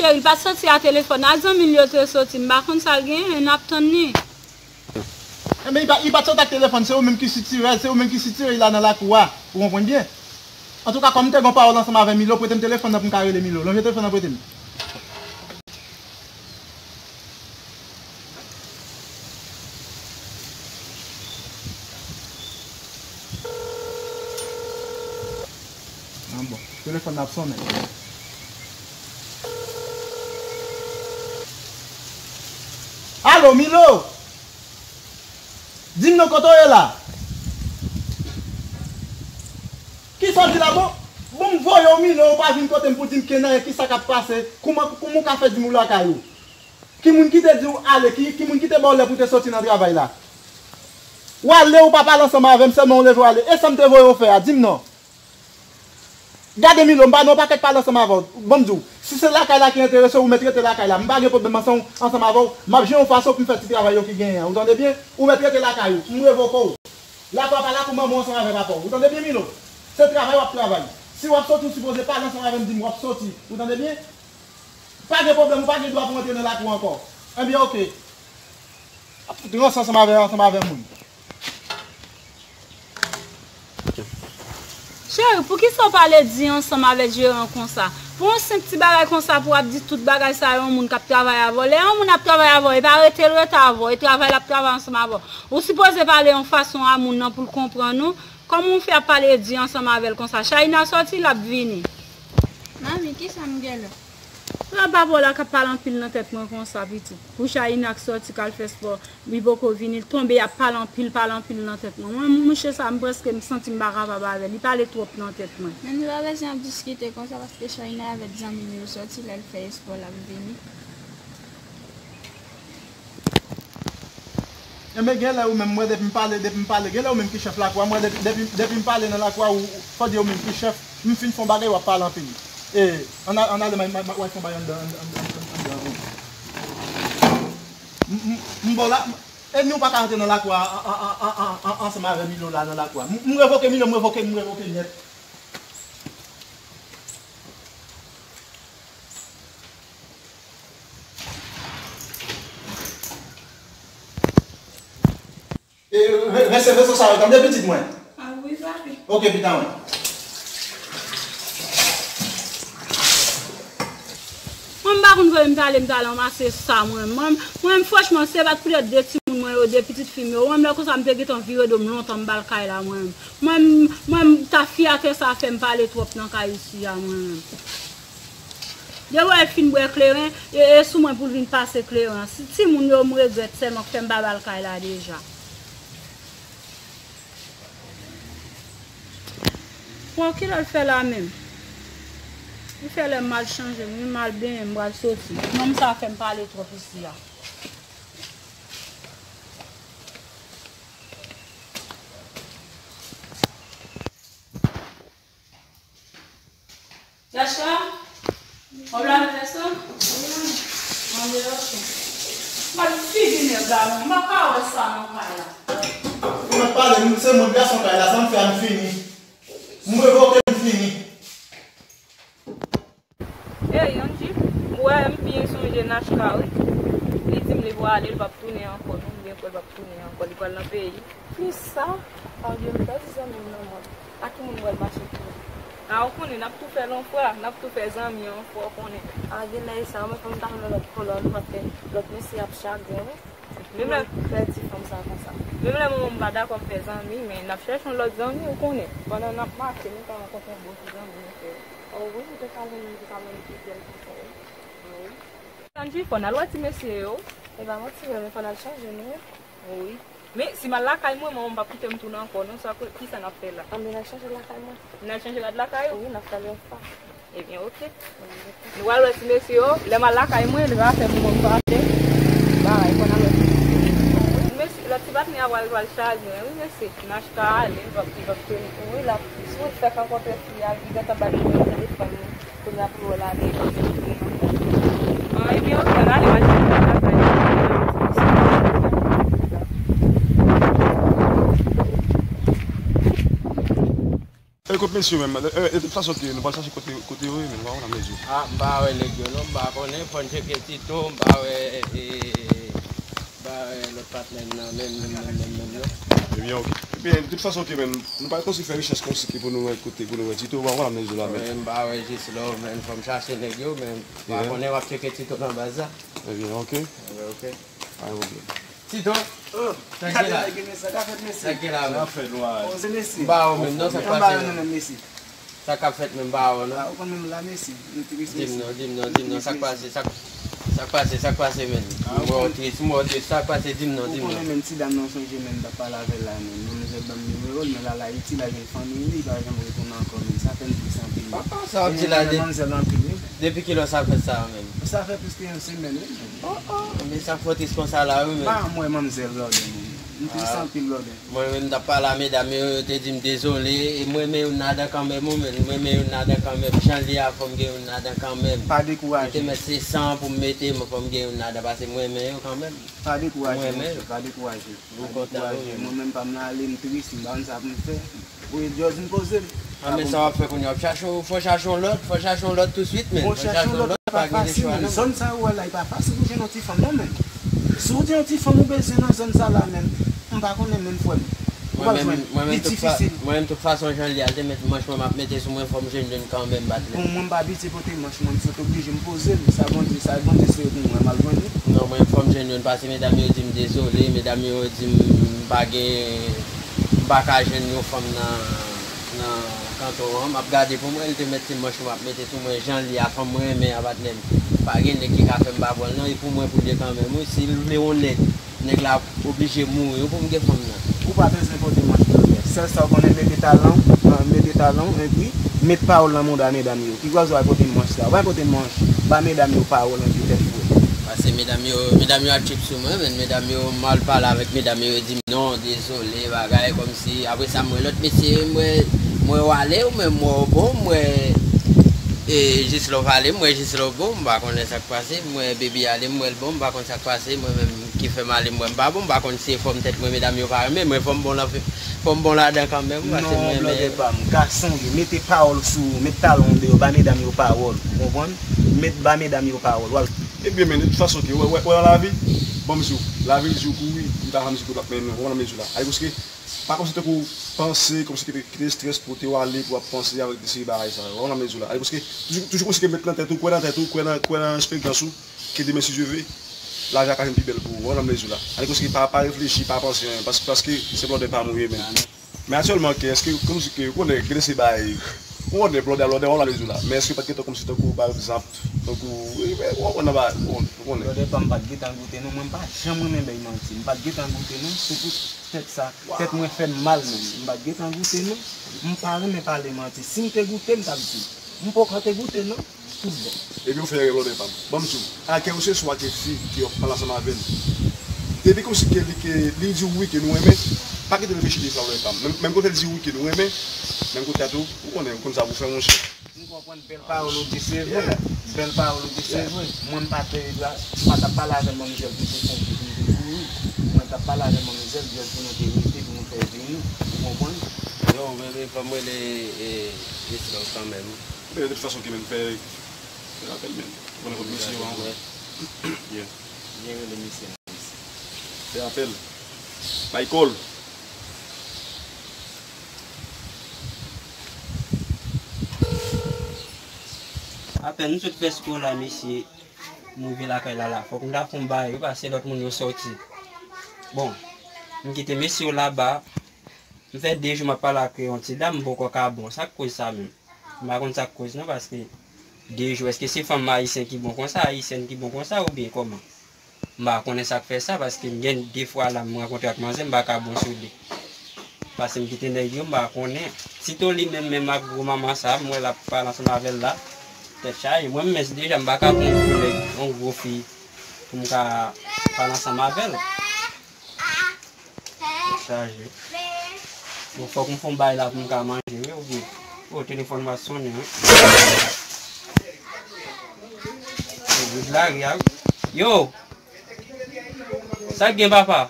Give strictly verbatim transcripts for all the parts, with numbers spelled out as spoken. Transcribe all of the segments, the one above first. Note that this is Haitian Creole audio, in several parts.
Li pa t soti a telefòn, a zanmi l yo te soti, m pa konn sa l genyen, n ap tann li. Enben, li pa, li pa t soti ak telefòn, se ou menm ki sitire l, se ou menm ki sitire l la nan lakou a, ou konprann byen. Antouka, kòm m te gen yon pawòl ansanm avè Milo, prete m telefòn nan pou m ka rele Milo. Lonje telefòn nan prete m. Ah bon, telefòn nan ap sonnen. Alo, Milo! Di m non, kote w ye la? Kisa w di la? Bon, bon, m voye w, Milo, ou pa vin kote m pou di m ken anyen, kisa k ap pase, kouman, kouman w ka fè di m ou lakay ou? Ki moun ki te di w ale, ki, ki moun ki te ba w lè pou w te soti nan travay la? W ale, ou pa pale ansanm avè m, sèlman w leve w ale. E sa m te voye w fè a, di m non. Gade Milo, m pa nan yon pakèt pale ansanm avè w. Ban m di w, si se lakay la ki enterese w, ou mèt rete lakay la. M pa gen pwoblèm ansanm, ansanm avè w. M ap jwenn yon fason pou m fè ti travay yo ki genyen an. Ou tande byen? Ou mèt rete lakay ou. M revoke w. Lakou a pa lakou manman w ansanm avè papa w. Ou tande byen, Milo? Se travay w ap travay. Si w ap soti, ou sipoze pale ansanm avè m, di m w ap soti. Ou tande byen? Pa gen pwoblèm, ou pa gen dwa pou w antre nan lakou ankò. Enben, oke. Ap fout ranse ansanm avè, ansanm avè moun. Cheri, poukisa w pa ale di ansanm avèk jeran konsa? Pou yon senp ti bagay konsa, pou w ap di tout bagay sa yon moun k ap travay avè w. Lè yon moun ap travay avè w, e pa rete l rete avè w, e travay l ap travay ansanm avè w. Ou sipoze pale yon fason a moun nan pou l konprann ou. Kòman w fè ap pale di ansanm avè l konsa? Chayina soti, l ap vini. Manmi, kisa m gen la? Lè papa w la k ap pale anpil nan tèt mwen konsa, pitit. Pou Chayina k soti, k al fè spò, li poko vini, l tonbe, y ap pale anpil, pale anpil nan tèt mwen. Mwen, mouche sa, m prèske m santi m pa kapab avè l. Li pale twòp nan tèt mwen. Men nou pa bezwen ap diskite konsa, paske Chayina avèk zanmi l yo soti, lè l fè espò, l ap vini. Enben, genlè ou menm, m wè depi m pale, depi m pale, genlè ou menm ki chèf lakou a, m wè depi, depi, depi m pale nan lakou a, ou, ou, fò di ou menm ki chèf, m fin fè yon bagay, w ap pale anpil. E, ann a-, ann ale, m a, m a, m a, w a fè yon bagay anndan, anndan, anndan, anndan, anndan. M, m, m bò la, m, e nou pa ka rantre nan lakou a, an, an, ansanm avè Milo la, nan lakou a. M, m revoke Milo, m revoke, m revoke nèt. E, re-, rese rezo sa yo, tande pitit mwen? A wi, papi. Oke, pita mwen. Mwen, m pa konn kote m t ale, m t al ranmase sa, mwen. Mwen, mwen, franchman, se pa t poutèt de timoun mwen yo, de pitit fi m yo. Mwen, lè konsa, m te gentan vire do m lontan, m ba l kay la, mwen. Mwen, mwen, ta fyète sa fè m pale twòp nan kay isi a, mwen menm. Depi w wè l fin bwè kleren, e, e sou mwen pou l vin pase kleren an. Si timoun yo, m regrèt sèlman k fè m pa ba l kay la deja. Bon, kilè l fè la menm? Li fè lè m al chanje, m al benyen, m pral soti. Nonm sa fè m pale twòp isi a. Yasha, w ap lave vès lan? Mande yo, chè. Gad figi nèg la, non, m pa ka wè sa nan kay la. Ou mèt pale, m se mwen gason kay la, sa m fè a m fini. M revoke, m fini. Ey, Angie, ou wè m byen sonje Nachka, wi. Li di m li prale, li p ap tounen ankò, non, m byen kwè li p ap tounen ankò, li pral nan peyi. Kisa? Angie, m pèdi zanmi m nan mòn. A ki moun m pral mache tounen? A, ou konnen, n ap tou fè l yon fwa, n ap tou fè zanmi yon fwa, ou konnen. A, genlè e sa, mwen fò m ta jwenn yon lòt kolòn, paske lòt mesye ap chagren, wi. Menm lè m pèdi fanm sa konsa. Menm lè manman m pa dakò m fè zanmi, men n ap chèche yon lòt zanmi, ou konnen. Pandan n ap mache, nou ka rankontre bon ti zanmi nou fè. O wi, nou te ka jwenn, nou te ka jwenn plizyè konsa, wi. Wi. Angie, fò n al wè ti mesye yo. E pa manti vre, men fò n al chanje nou, wi. Wi. Men si m al lakay mwen, manman m p ap kite m tounen ankò, non, sa, kisa n ap fè la? Anben, n al chanje lakay mwen. N al chanje rad lakay ou? Wi, n ap fè l yon fwa. Ebyen, oke. Nou pral wè ti mesye yo. Lè m al lakay mwen, nou va fè pou mwen pale. Bagay, fò n al wè ti mesye yo. Wi, mesye, lòt ti patnè a pral, pral chagren, wi, mesye. N ach ka ale, li p ap, li p ap teni. Wi, l ap, si w fèk rankontre fi a, li gentan bay nimewo telefòn li. Kounye a pou l wè l ale, li gentan teni. An, ebyen, oke, n ale, m al chèche l lakay. Kot mesye menm? E, e, de tout fason ke nou pral chache kote, kote yo ye menm, w a wè nan mesye. Ah, m pa wè nèg yo non, m pa konnen, fò n tcheke Tito, m pa wè, e, m pa wè lòt patnè m nan menm, menm, menm, menm, menm non. Ebyen, ok. Ebyen, de tout fason ke menm, nou pa konsi fè rechèch konsi ke pou nou wè kote, pou nou wè Tito, w a wè nan mesye la menm. Wi, m pa wè Jislove menm, fò m chache nèg yo, men m pa konnen w ap tcheke Tito nan baz la. Ebyen, ok. Wi, ok. Pa gen pwoblèm. Tito, oh, sa k gen la? Sa k gen la menm? Sa k fèt, wa? Oh, se mesye. M pa wè menm non, sa k pase menm? Sa k ap fèt menm, m pa wè non. Ah, ou konn menm la mesye. Nou tris mesye. Di m non, di m non, di m non, sa k pase, sa k, sa k pase, sa k pase menm? M wè w tris, m wè w tris, sa k pase, di m non, di m non. Ou konnen menm ti dam nan sonje menm, m t ap pale avè l la menm. Manmzèl ban m nimewo l, men l al Ayiti, l al jwenn fanmi li, li pa janm retounen ankò menm. Sa fè m tris anpil. Papa, sa w ap di la, de- manmzèl anpil wi. Depi kilè sa fèt sa menm? Sa fè plis ke yon semèn wi. Oh, oh, men sa fò tris konsa la wi menm. Pa m wè manmzèl blòdè menm. M tris anpil blòdè. Mwen menm m t ap pale a medam yo, yo te di m dezole, e m renmen youn ladan kanmenm wi menm, m renmen youn ladan kanmenm, jan l ye a fò m gen youn ladan kanmenm. Pa dekouraje. Yo te mèt se san pou m mete, men fò m gen youn ladan, paske m renmen yo kanmenm. Pa dekouraje, monchè, pa dekouraje. Pa dekouraje. Mwen menm pa m nan ale, m tris, m pa konn sa pou m fè. Wi, just m poze m. Ah, men sa w ap fè kounye a? W ap chache, fò chache yon lòt, fò chache yon lòt touswit, men. Bon, chache yon lòt pa fasil, men. Zòn sa ou wè la, e pa fasil pou jwenn yon ti fanm, non, men. Si w di yon ti fanm ou bezwen nan zòn sa la, men, m pa konnen, men, frè m. Ou pral jwenn. Li difisil. Mwen menm, tout fason, jan l ye a, l te mèt manch mwen, m ap mete sou mwen, fò m jwenn youn kanmenm, patnè. Bon, mwen, m pa abitye pote manch, mwen, m sot oblije, m poze m. Sa Bondye, sa Bondye se pou mwen, m al jwenn li. Non, mwen, fò m jwenn youn, paske medam yo di m dezole, medam yo di m pa gen, m pa ka jwenn yon fanm nan, nan kanton an. M ap gade pou mwen, li te mèt ti manch mwen ap mete sou mwen, jan l ye a, fanm mwen renmen a, patnè m. Pa gen nèg ki ka fè m pa pran l non, e pou mwen pou l ye kanmenm wi. Si l vle yon nèg, nèg la oblije mouri wi pou m gen fanm nan. Ou pa bezwen pote manch blòdè. Sèl sa w konnen, mete talan w, mete talan w, epi met pawòl nan mouda medam yo. Ki koz w al pote manch sa? Ou pa pote manch, ba medam yo pawòl anpil tèt fre. Paske medam yo, medam yo ap trip sou mwen, men medam yo, m al pale avèk medam yo, yo di m non, dezole, bagay, kòmsi, apre sa, m wè lòt mesye, m wè, m wè w ale, ou menm, m wè w bon, m wè, e, Jislove ale, m wè Jislove bon, m pa konnen sa k pase, m wè Baby ale, m wè l bon, m pa konn sa k pase, mwen menm ki fè m ale, m wè m pa bon, m pa konn si se fòm tèt mwen, medam yo pa renmen, mwen fò m bon nan, fò m bon ladan kanmenm, paske mwen renmen. Non, blòdè pa m, gason w ye, mete pawòl sou ou, met talan w deyò, ba medam yo pawòl, ou konprann? Met, ba medam yo pawòl, w al. Ebyen, men, de tout fason, ke, wè, wè, wè, nan lavi, ban m di w, lavi di w kouri, li pa janm di kote l ap mennen w, ou konprann sa m vle di w la? Ale, paske, pa kòmsi tankou w panse, kòmsi kite, kite estrès pote w ale pou w ap panse avèk de seri bagay sa yo, ou konprann sa m vle di w la? Ale, paske, toujou, toujou kòmsi ke met nan tèt ou, kwè nan tèt ou, kwè nan, kwè nan esperyans ou, ke demen, si Dye ve, lavi a ka vin pi bèl pou ou, ou konprann sa m vle di w la? Ale, paske pa, pa reflechi, pa panse anyen, pas-, paske se blòdè pa m ou ye, men. Men aktyèlman, ke, èske, kòmsi ke, ou konnen, gen de se bagay, ou konnen, blòdè, blòdè, ou konprann sa m vle di w la? Men èske pa t gentan kòmsi tankou, pa egzanp, tankou, wi, men, ou konprann nan bagay, ou konnen. Blòdè pa m pa t gentan goute, non, mwen m pa janm renmen bay manti, m pa t gentan goute, non, se pou tèt sa, tèt mwen fè m mal, menm, m pa t gentan goute, non, m pa renmen pale manti, si m te goute, m t ap di, m poko te goute, non. Tout bon. Epi w fè erè blòdè pa m. Ban m di w, a kè ou se swa ke fi ke w ap pale ansanm avè l. Depi kòmsi ke li, ke li di w wi ke nou renmen, pa kite l reflechi de sa blòdè pa m. Menm, menm kote l di w wi ke nou renmen, menm kote a tou, ou konnen, ou konn sa pou fè monchè. M konprann bèl pawòl ou di se vre. Bèl pawòl ou di se vre. Mwen m pa te, m pa t ap pale avè manmzèl pou te fè yon ti kouri. Mwen t ap pale avè manmzèl, jis pou nou te rete, pou nou fè vini. Ou konprann? Yo, men, men, fò m rele, e, Miss Love kanmenm. Men, de tout fason, ki menm fè, fè rapèl, men. Ou konnen kot misye yo ankò. Yeah. Byen rele misye. Fè rapèl. Michael. Apèn m sot fè spò la, mesye, m rive lakay la, la. Fòk m ta fè yon bagay wi, paske lòt moun yo sòti. Bon, m kite mesye yo laba. M fè de jou m ap pale ak yon ti dam, m poko ka bon. Sa k koz sa menm? M pa konn sa k koz non, paske de jou, èske se fanm ayisyen ki bon konsa, ayisyèn ki bon konsa, oubyen kòman? M pa konnen sa k fè sa, paske m gen de fwa la m rankontre ak manzè, m pa ka bon sou li. Paske m kite nèg yo, m pa konnen. Sitou li menm, menm ak gwo manman sa, m wè l ap pale ansanm avè l la. Tèt chaje. Mwen menm deja, m pa ka pran yon gwo nèg, yon gwo fi, pou m ka pale ansanm avè l. Tèt chaje. Bon, fòk m fè yon bagay la pou m ka manje, wi, oubyen. O, telefòn mwen ap sonnen, wi. Yo, vin lari a, wi. Yo! Sa k gen, papa?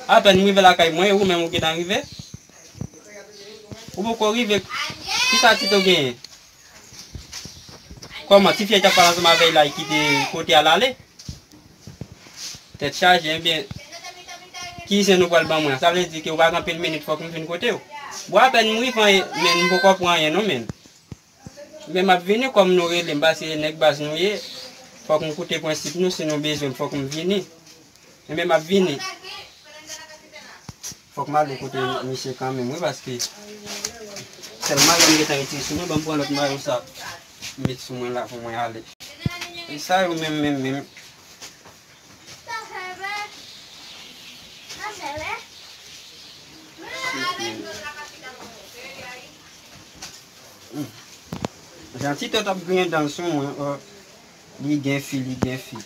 Apèn m rive lakay mwen, ou menm ou gentan rive? Ou poko rive. Kisa Tito genyen? Kòman? Ti fi a t ap pale ansanm avè l la, li kite kote a l ale? Tèt chaje, ebyen, ki zen nou pral ban mwen? Sa vle di ke ou pa gen anpil minit, fòk m vin kote w. Bon, apèn m rive, men m poko pran anyen non, men. Men m ap vini kòm nou rele m, paske nèg baz nou ye. Fòk m koute prensip nou, si nou bezwen m, fòk m vini. Ebyen, m ap vini. Fòk m ale kote misye kanmenm, wi, paske sèl mayo m gentan retire sou mwen, ban m pran lòt mayo sa, m met sou mwen la pou mwen ale. E sa yo menm, menm, menm. Jan Tito t ap griyen dan l sou mwen, oh, li gen fi, li gen fi.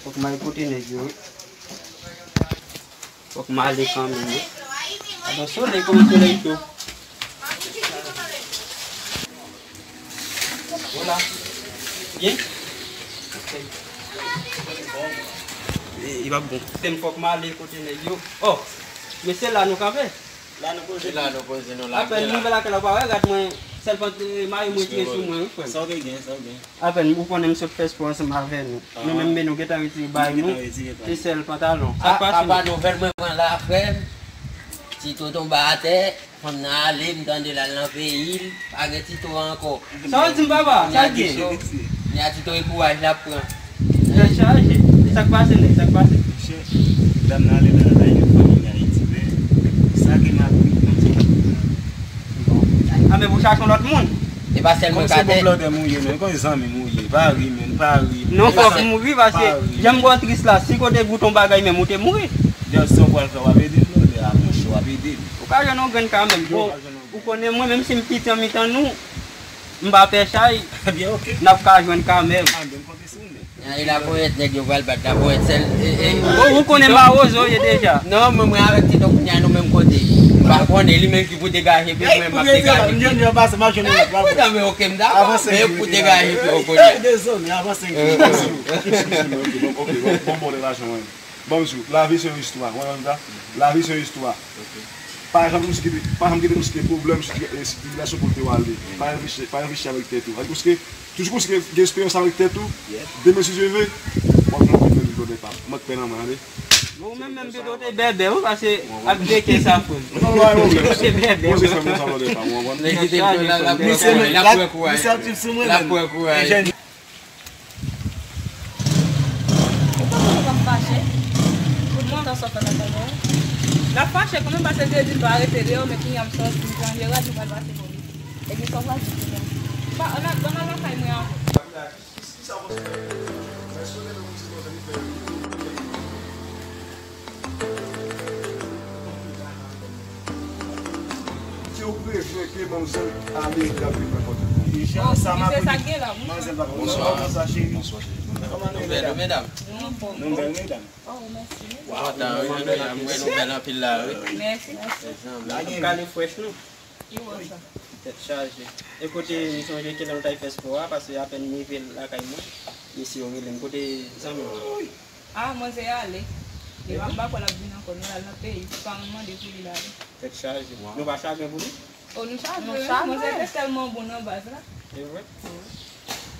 Fòk m al kote nèg yo, wi. Fòk m ale kanmenm, wi. Avan solèy, kòman solèy cho? Hola. Byen? E, e p ap bon. Tem, fòk m ale kote nèg yo. Oh, mesye, la nou kanpe. La nou poze. La nou poze nou la. Apèn m rive lakay la, ou pa wè rad mwen, sèl pant, eh, mayo m retire sou mwen, wi, frè m. Sa w te gen, sa w gen? Apèn ou konnen m sot fè spò ansanm avè nou. Nou menm, men nou gentan retire bagay nou. Se sèl pantalon. Sa k pase? Apa nouvèl mwen pran la, frè m. Tito tonbe atè, fanm nan ale, m tande l al nan peyi l, pa gen Tito ankò. Sa w di m, papa? Sa k gen? Kounye a Tito e kouraj l ap pran. Tèt chaje. Sa k pase, nèg? Sa k pase? Monchè, dam nan ale nan, nan yon fanmi Ayiti, men sa ke m ap ri, Bondye konn. A, men pou chache yon lòt moun. E pa sèl mwen ka tè. Bon, se bon blòdè m ou ye, men kon zanmi m ou ye. Pa ri, men, pa ri. Non, fòk m ri, paske jan m wè w tris la, si kote goute yon bagay menm, ou te mouri. Gad sa w pral fè, w ap ede m blòdè a, monchè, w ap ede m. Ou ka jwenn yon grenn kanmenm. Bon, ou konnen mwen, menm si m piti an mitan nou, m pa pè chay, n ap ka jwenn kanmenm. Anben, m konte sou ou, men. E laponyèt nèg yo pral bat, laponyèt sèl, e, e. Bon, ou konnen mawozo ye deja. Non, mwen, mwen avèk Tito kounye a nou menm kote. M pa konnen, li menm ki pou degaje, epi mwen m ap degaje. Mwen, mwen, ok, m dakò, men pou degaje pi wo kounye a. Dezole, avanse. Ok, bon, bon, bon, bon, lajan mwen. Ban m di w, lavi se yon istwa. Ou konprann sa? Lavi se yon istwa. Pa janm kite, pa janm kite pou se gen pwoblèm, si, eh, si tribilasyon pou l te w ale. Pa reflechi, pa reflechi avèk tèt ou. Paske toujou konsidere gen esperans avèk tèt ou. Demen si Dye ve, w ap monte menm jan de pa. Mwen k pè nan mwen, tande. Bon, ou menm, menm pito te bèbè, wi, paske ap deke sa, frè m. Non, pa gen pwoblèm. Te bèbè. Poze fè m konsa, lòt de pa, ou konprann? Nèg ki te pito la, l ap pran kouraj. L ap pran kouraj. Ou pa konn ou p ap fache? Tout tan sa w fè lakay mwen. L ap fache kanmenm paske l te di l pa rete deyò, men kounye a m sòti, m chanje rad, m pral pase bò l. Ebyen, sa w pral di kounye a? Ba, ann al, ann al lakay mwen ankò. Si w bezwen ke manzèl ale, l ap vin nan kòt ou. Deja, sa m ap di, manzèl pa konn sa, cheri. Kòman nou ye, medam? Nou bèl, medam. Kontan, wi, medam, nou bèl anpil la, wi. Mèsi. Mèsi. N ap kale frèch nou. Tèt chaje. E kote, m sonje kilè nou t al fè spò a, paske apèn m rive lakay mwen, mesye yo rele m. Kote zanmi w? A, manzè ale. Depi m pa kwè l ap vin ankò, nou al nan peyi. Paran m mande pou li l ale. Tèt chaje. Nou pa chagren pou li? O, nou chagren, wi. Manzè te tèlman bon nan baz la. Se vre?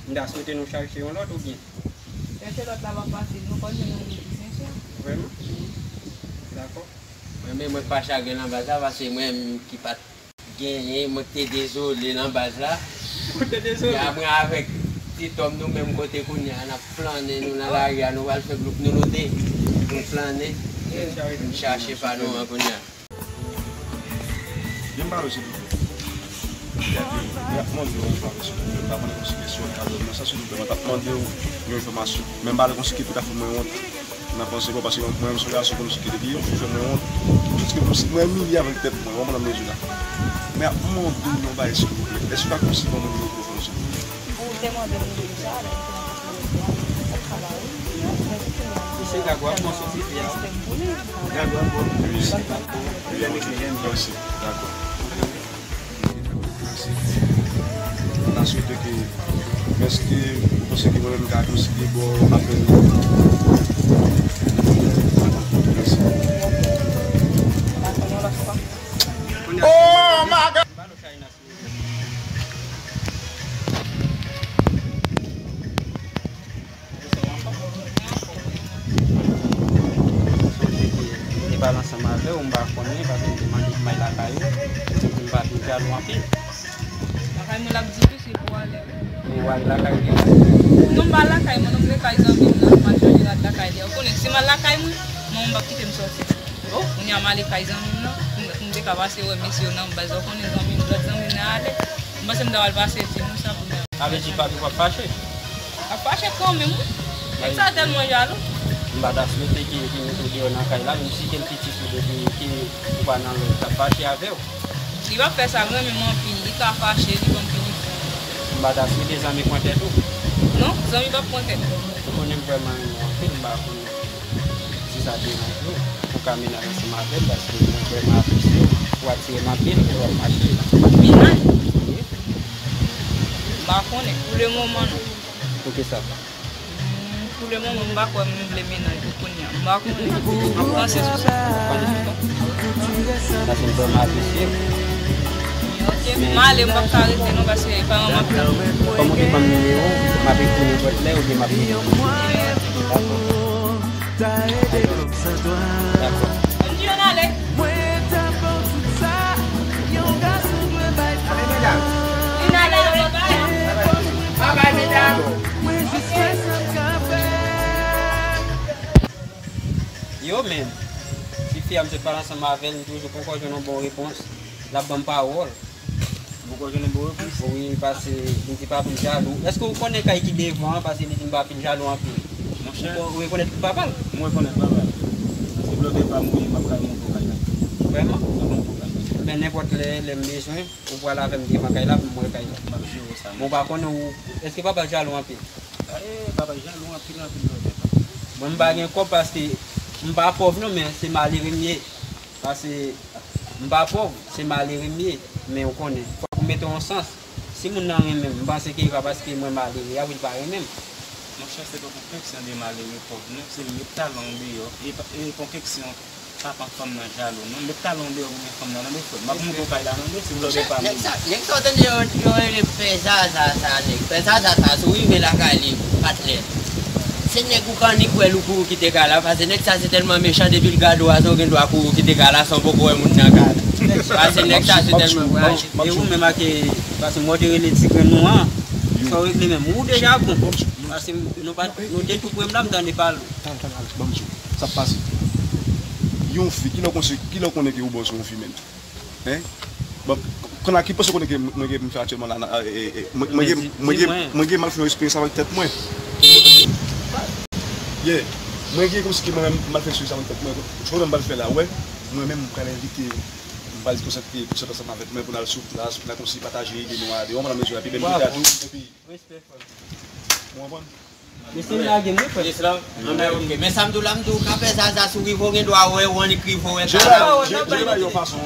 M ta swete nou chache yon lòt oubyen? Chèche lòt la pa fasil, nou pa jwenn yon moun ki sensè. Vrèman? Dakò. Mwen menm, mwen pa chagren nan baz la, paske mwen menm ki pa t genyen, mwen te dezole nan baz la. Ou te dezole? Ya, mwen avèk Titòm, nou menm kote kounye a, n ap flannen, nou nan lari a, nou pral fè gwoup nou, nou de, nou flannen, nou chache pa nou an kounye a. Byen pale, silvouplè. Y ap mande yon fwa, silvouplè. M pa konnen konsi kesyon an ka nan sa, silvouplè. Mwen t ap mande w yon enfòmasyon. Men m pale konsi ke pou ta fè mwen wont. Nan panse bon, paske mwen menm se yon gason konsi ke depi yon jou mwen wont. Piske mwen imilye avèk tèt mwen, ou konprann mezi la. Men ap mande w yon bagay, silvouplè. Èske w ka konsi ban mwen nimewo telefòn, silvouplè? Ou te mande m deja, lè m te nan konferans la, sa ka ba ou. Mesye Gagwa, kòman soti fi a? Gagwa, bon. Mesye. Dakò. Mèsi. Mèsi. N a swete ke, èske ou panse ke mwen menm m ka konsidere bò apèl? Mèsi. Oh my God! Sonje ke m te pale ansanm avè w, m pa konnen, paske m te mande pou m al lakay ou, ou di m pa vin jalou anpil. Lakay mwen l ap difisil pou w ale. Ou al lakay li? Non, m pa al lakay mwen, non, m vle kay zanmi m nan. M al chanje rad lakay li. Ou konnen, si m al lakay mwen, manman m p ap kite m sòti. Oh, kounye a m ale kay zanmi m nan, pou m, pou m te ka pase wè mesye yo nan baz. Ou konnen zanmi m, lòt zanmi m nan ale. M panse m ta pral pase di nou sa pou mwen. Sa vle di papi w ap fache? Ap fache kanmenm, wi. Nèg sa tèlman jalou. M pa ta swete ke, ke l mete w deyò nan kay la, menm si ke l pitit ou, depi ke ou pa nan lòd, l ap fache avè w. Li p ap fè sa, l renmen m anpil, li ka fache, li ban m pini. M pa ta swete zanmi pran tèt ou. Non, zanmi p ap pran tèt. Ou konnen m vrèman renmen w anpil, m pa konnen si sa deranje w, ou ka mennen l ansanm avè m, paske mwen vrèman apresye w, ou atire m anpil, lè w ap mache. Mennaj? Wi. M pa konnen, pou le moman non. Poukisa? Hmm, pou le moman, m pa kwè m vle mennaj pou kounye a. M pa konnen. M ap panse sou sa. Ou ap panse sou sa? Paske m vrèman apresye w. Ok, m ale, m p ap ka rete non, paske paran m ap tann. Kòm ou te ban m nimewo w, m ap ekri nenpòt lè, oubyen m ap ekri. Dakò. Dakò. Ann di yo n ale. Vin ale, yo, yo, yo. Babay, medam. Yo, men, tifi a, m sot pale ansanm avè l, m toujou poko jwenn yon bon repons. L ap ban m pawòl. Poko jwenn bon repons? Wi, paske li di pa vin jalou. Èske ou konnen kay ki devan an? Paske li di m pa vin jalou anpil. Monchè. Ou ko-, ou rekonèt papa l? Mwen rekonèt papa l. Si blòdè pa mouri, m ap kay monte kay la. Vrèman? M ap monte kay la. Men nenpòt lè, lè m bezwen, ou pral avè m devan kay la pou m wè kay la. M ap jere sa. Bon, ou pa konnen ou, èske papa l jalou anpil? Eh, papa l jalou anpil, anpil blòdè. Mwen, m pa gen kòb paske m pa pòv non, men se malere m ye. Paske m pa pòv, se malere m ye, men ou konnen, fòk ou mete yon sans. Si moun nan renmen m, m panse ke e pa paske mwen malere a wi l pa renmen m. Monchè, se pa pou kesyon de malere pòv non, se met talan w deyò. E pa, e pa yon kesyon papa fanm nan jalou non. Met talan w deyò pou men fanm nan, tande frè m. M ap monte w kay la, tande, si blòdè pa mouri. Nèg sa, nèg sa w tande yo, yo rele pè Zaza sa, nèg. Pè Zaza sa, si w rive lakay li, patnè. Se nèg ou k annik wè l ou kouri kite kay la, paske nèg sa se tèlman mechan, depi l gade w a, se w gen dwa kouri kite kay la san w poko wè moun nan kay la. Paske nèg sa se tèlman. E ou menm ak, paske mwen te rele ti grenn nou an, sa w regle menm, ou deja bon. Paske nou pa, nou te tou pre m la, m tande pale w. Tann, tann, Alex, ban m di w sa k pase. Yon fi, kilè w konse-, kilè w konnen ke ou bòs yon fi menm? Hein? Bon, kounye a ki pòs ou konnen ke mwen gen pou m fè aktyèlman la, nan, e, e, e, mwen, mwen gen, mwen gen, mwen gen mal fè yon eksperyans avèk tèt mwen. Yeah. Mwen gen kòmsi ke mwen menm mal fè eksperyans avèk tèt mwen. Jodi a m pral fè la, wè. Mwen menm m pral envite, m pral di konsèt, konsèt ansanm avèk mwen pou n al sou plas, pou n al kòmsi pataje ide nou a de, ou konprann, mezyon, epi menm ide a tou, epi. Ou konprann? Mesye m lage m wi frè. Yes la. Anben, ok. Men sa m di w la, m di w, ka fè Zaza, si w rive w gen dwa wè, ou annik rive w wè.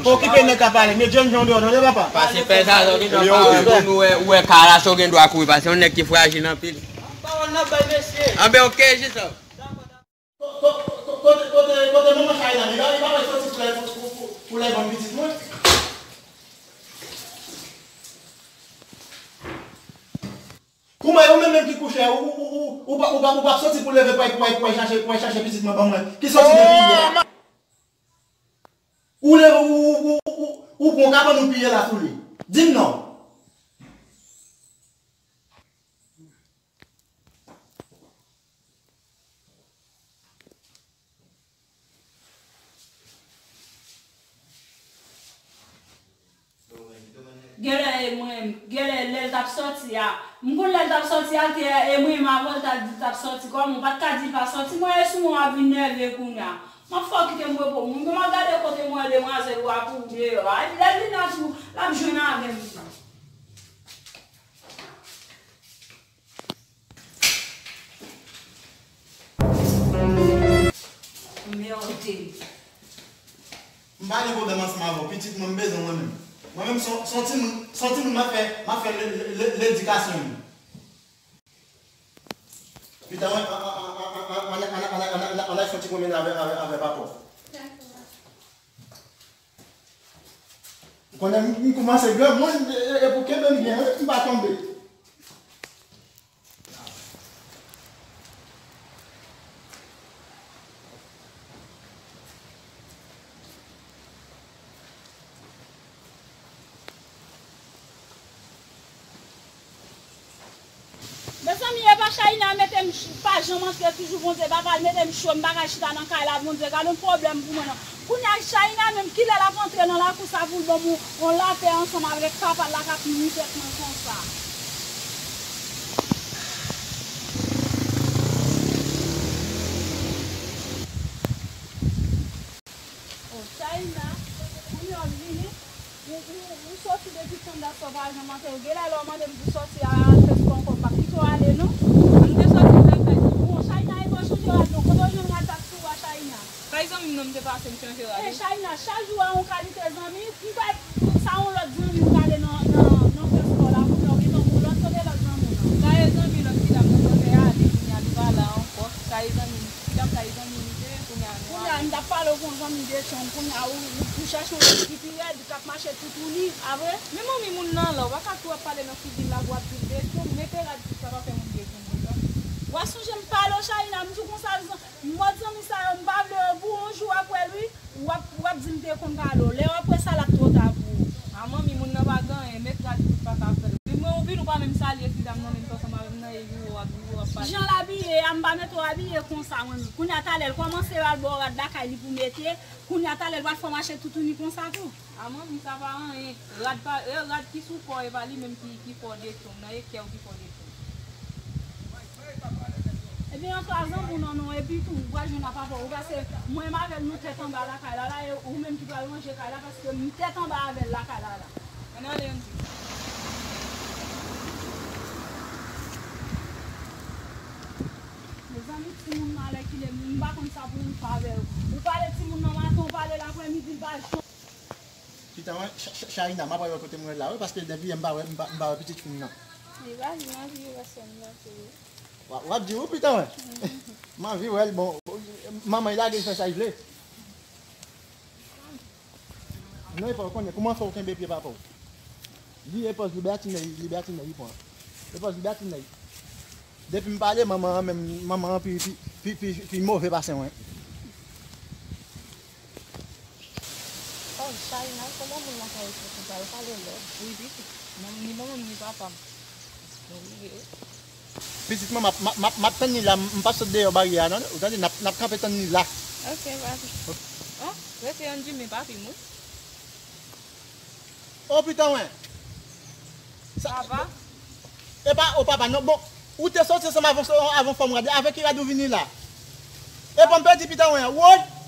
Okipe nèg k ap pale, met jènjan w deyò, tande papa. Pase fè Zaza, w gen dwa pawòl pou nou wè, ou wè kay la, si w gen dwa kouri, paske yon nèg ki frajil anpil. Pawòl n ap bay mesye. Anben, ok, jis la. Kote, kote, kote manman chay la, li pa, li pa wè soti pou lè, pou, pou, pou lè banm pitit mwen. Kouman e ou menm menm ki kouche a, ou, ou, ou, ou, ou pa, ou pa, ou pa soti pou leve pou al, pou al, pou al chache, pou al chache pitit mwen ban mwen, ki soti depi yè a? Ou leve, ou, ou, ou, ou, ou pran kabann ou piye la sou li. Di m non. Genlè e mwen, genlè lè l t ap sòti a, m konn lè l t ap sòti a, te e mwen menm avè l t ap di l t ap sòti, kòman w pa t ka di l pa sòti, mwen e sou mwen w ap vin nève kounye a. M ap fè w kite m repo, m ap gade kote mwen demwazèl ou a kouri deyò a, epi lè l vin la tou, l ap jwenn avè m tou. Merde. M pa gen pwoblèm ansanm avè w. Pitit mwen, m bezwen mwen menm. Mwen menm, se yon, se yon timoun, se yon timoun m ap fè, m ap fè le, le, le, ledikasyon m. Pita, mwen, an, an, an al fè yon ti pwomèn avè, avè, avè papa w. Dakò, papa. Ou konnen m, m koumanse granmoun, e, e, e pou kenbe m byen, wi, m pa tonbe. Mezanmi, epa Chayina mete m ch-, pa janm antre, toujou Bondye papa l mete m cho, m pa ka chita nan kay la, Bondye, gade yon pwoblèm pou mwen non. Kounye a Chayina menm, kilè l ap antre nan lakou sa pou l ban m yon, yon lapè ansanm avèk papa l la k ap nwi tèt mwen konsa. Oh, Chayina, kounye a w vini, ou, ou, ou soti depi tann dat sa w pa janm antre. Genlè lè w mande m pou soti a, al fè spò ankò, m p ap kite w ale non. M te soti m t al fè spò. Bon, Chayina, epa w chanje rad non. Kote w jwenn rad sa k sou ou a, Chayina? Kay zanmi m nan m te pase, m chanje rad wi. Chayina, chak jou a yon kalite zanmi. M kwè sa yon lòt zanmi ou t ale nan, nan, nan fè spò la, kounye a w gentan gon lòt, kote lòt zanmi w nan? Sa e zanmi lòt ti dam nan t antre ale, kounye a li pa la ankò. Sa e zanmi m, ti dam sa e zanmi m li te ye, kounye a nou ale. Kounye a m t ap pale w pou yon zanmi Detyonm, kounye a ou, ou chèche yon lòt ki pi rèd, k ap mache toutouni, a vre? Men manmi, moun nan la, ou pa ka tou ap pale nan figi l la pou w ap di l Detyonm, mete rad plis la, pa fè moun Detyonm konsa. W a sonje m pale w, Chayina, m di w konsa, m mòd zanmi sa yo, m pa vle yo pou yon jou w ap wè l wi. W ap, w ap di m te konn pale w. Lè w ap wè sa l ap twò ta pou ou. A manmi, moun nan pa gen anyen, met rad tout pa ka fè l. Wi, mwen ou vin ou pa menm salye ti dam nan menm, t ansanm avè m nan e rive w ap, rive w ap pale. Jan l abiye a, m pa mete w abiye konsa mwen menm. Kounye a talè l kòmanse al ba w rad lakay li pou mete, kounye a talè l pral fè w mache toutouni konsa tou. A manmi, sa pa anyen. Rad pa, e rad ki sou kò, e pa li menm ki, ki fè w Detyonm nan, e kè w ki fè w Detyonm. Ebyen, antre a zanmi w nan non, epi tou, ou pral jwenn a papa w, paske mwen menm avè l, nou tèt anba lakay la, la, e ou menm ki pral ranje kay la, paske m tèt anba avè l lakay la, la. Ann ale, ann di. Mezanmi, timoun nan alèkile, m pa konn sa pou m fè avè yo. Ou pale timoun nan maten, ou pale l aprèmidi, l pa janm Pitan, wi, Cha-, Cha-, Chayina, m ap wè kote m rele la, wi, paske depi yè m pa wè, m pa, m pa wè pitit fi m nan. Li pa vin anvi wè sè m nan tou, wi. W ap, w ap di, wi, pitan, wi. M anvi wè l, bon, manman l lage l fè sa l vle. Non, e pa w konnen, kouman fè w kenbe pye papa w? Li e pòz libertinè, libertinè li pran. E pòz libertinè. Depi m pale, manman an menm, manman an pi, pi, pi, pi, pi move pase mwen. Oh, Chayina, kòman moun nan ka ret konsa? Yo pale lòd. Wi, pitit. Ni manman m, ni papa m. Mwen rive. Pitit mwen, m ap, m ap, m ap, m ap tann li la, m, m p ap sot deyò baryè a, non. Ou tande, n ap, n ap kanpe tann li la. Ok, papi. Oh, rete ann di men papi m, wi. Oh, pitan, wen. Sa, papa? E pa, oh, papa, non, bon, ou te soti ansanm avè, avè yon fanm rad, avè ki rad ou vini la? E bon, m pèdi, pitan, wen. Woy!